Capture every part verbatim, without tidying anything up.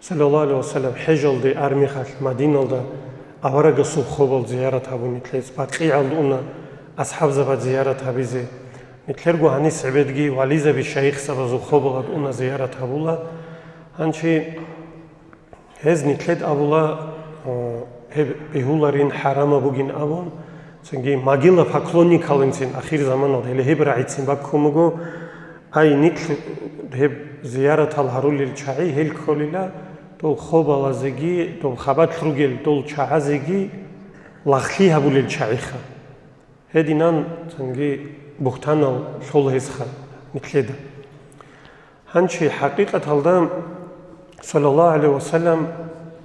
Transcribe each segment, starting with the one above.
саллаллагьу гӀалайгьи ва саллам, хӀежалде армихалъ Мадиналда аварагасул хобал зиярат гьабун нилъец, БакъигӀалда уна асхӀабзабаз зиярат гьабизе. Нилъерго гьанис гӀебедги вализаби шайихзабазул хобалад уна зиярат гьабула. Гьанчи гьез нилъед абула, э, гьеб бегьуларин, хӀарамаб бугин абун, цинги могила поклонникалинцин ахир заманалда, гьеле гьеб рагӀицин баккун буго. Ай, нилъ гьеб зияратал гьарулел чагӀи гьел кколила, дол хобалазеги, дол хабалъ ругел дол чагӀазеги лагълъи гьабулел чагӀиха. Гьединан цинги бугьтанал лъола гьезха нилъеда. Гьанчи хӀакъикъаталда, саллаллагьу гӀалайгьи ва саллам,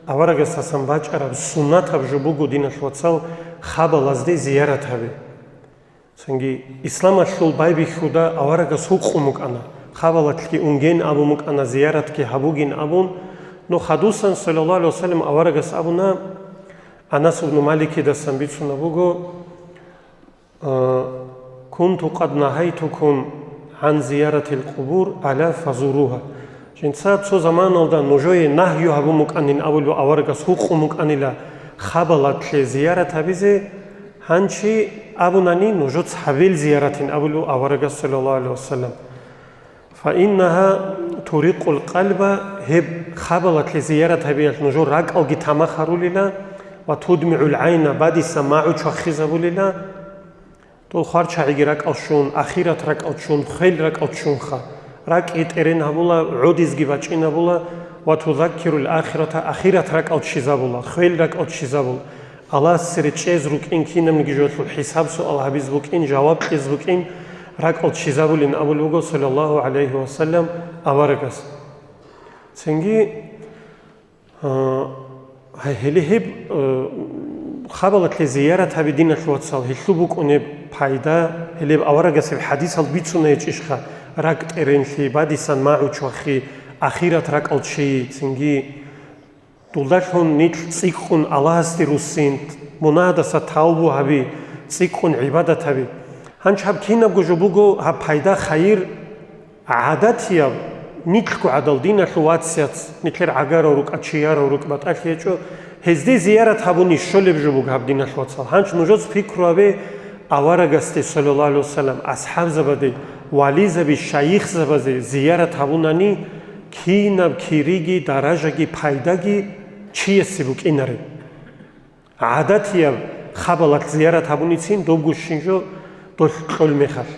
аварагасдасан бачӀараб суннатаб жо буго, диналъ вацал, хабалазде зиярат гьаби. Цинги исламалъул байбихьуда аварагас гьукъун букӀана, хабалалъги унген абун букӀана, зияратги гьабугин абун. Но хадусан, саллаллагьу гӀалайгьи ва саллам, аварагас абуна, Анас ибн Маликидасан бицунаб буго, «Кунту къад нагьайтукум гӀан зияратил къубур, ала фазуругьа». Жинца цо заманалда нужее нагью гьабун букӀанин абулев аварагас гьукъун букӀанила хабалалъе зиярат гьабизе, гьанчи абунани нужец гьабел зияратин абулев аварагас, саллаллагьу гӀалайгьи ва саллам. «Фаиннагьа турикъул къалба», гьеб хабалалъе зиярат гьабиялъ нужер ракӀалги тамах гьарулила, «ва тудмигӀул гӀайна», бадиса магӀу чвахизабулила, дол хварчагӀиги ракӀал щун, ахират ракӀал ччун, хвел ракӀал ччунха, ракӀги тӀерен гьабула, гӀодизги бачӀин гьабула, «ва тузаккирул ахирата», ахират ракӀал ччизабула, хвел ракӀал ччизабула. Аллагьасде речӀчӀез рукӀин, кинабниги жоялъул хӀисаб-суал гьабиз букӀин, жаваб кьез букӀин ракӀал ччизабулин абулеб буго, саллаллагьу гӀалайгьи ва саллам, аварагас. Цинги, а, гьеле гьеб, а, хабалалъе зиярат гьаби, диналъ вацал, гьелъул букӀунеб пайда, гьелеб аварагасеб хӀадисал бицуна гьечӀищха, ракӀ тӀеренлъи, бадисан магӀу чвахи, ахират ракӀал ччи, цинги Дулдалъун нилъ цӀикӀкӀун Аллагьасде руссин, мунагьадаса тавбу гьаби, цӀикӀкӀун гӀибадат гьаби. Гьанчи гьаб кинабго жо буго, гьаб пайда-хайир гӀадатияб, нилъго гӀадал, диналъул вацияц, нилъер гӀагарав рукӀа, чиярав рукӀ батӀалъи гьечӀо, гьезде зиярат гьабуни щолеб жо буго гьаб, диналъул вацал. Гьанчи нужец пикру гьабе, аварагасде, саллаллагьу гӀалайгьи ва саллам, асхӀабзабаде, вализаби, шайихзабазе зиярат гьабунани, кинаб кириги, даражаги, пайдаги чиясе букӀинаре. ГӀадатияб хабалалъ зиярат гьабуницин добго щинжо долъ кьол мехалъ.